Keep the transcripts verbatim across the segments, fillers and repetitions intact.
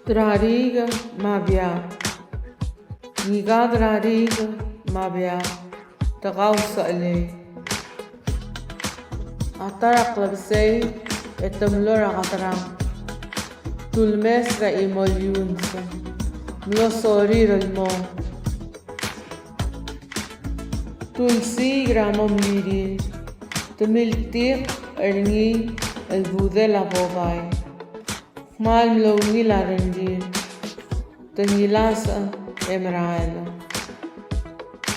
Drariik me a Biab. Ngika Drariik me a Biab, te kau sechelei. A ta er a klebesei e te mlo er a keterang. Te ulemes er a chimo el iungs, mlo sorir el mo. Te ulsiik er a mo mlirir, te miltik er ngii el budel a bobai. Kmal mlo ungil a rengrir, te ngilasech e merael.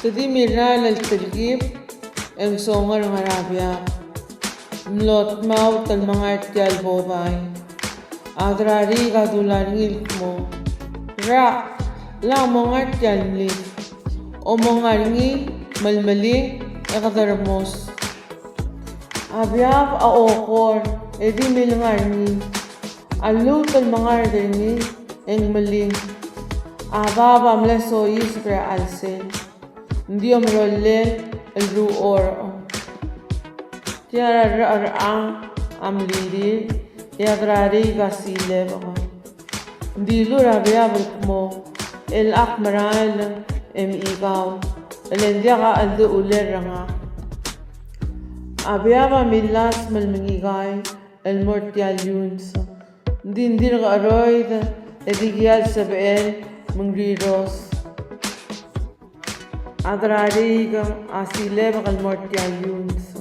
Te di mirrael el telkib e ng songor er a Biab. Mlo tmaut el menga er tia el bobai. A Drariik a dula er ngii el kmo, "Rak, lak monga er tia el mlik. Omonga er ngii, melemeling, e kede remos." A Biab a okor e di milenga er ngii. A lluut el menga er ngii e ng meling. A bab a mle soiseb er a chelsel. Ng di omerolel el ruchorech. Tia er a rechad er a mlirir, e a Drariik a silebek. Ng dilu er a Biab el kmo, "Chelechang merael e mechikau, e le ng diak a cheldechulel er ngak." A Biab a millasem el mengikai el mo er tia el iungs. Ng di ng dirk cheroid e dikea el sebechel me ng riros. A Drariik a silebek el mo er tia el iungs.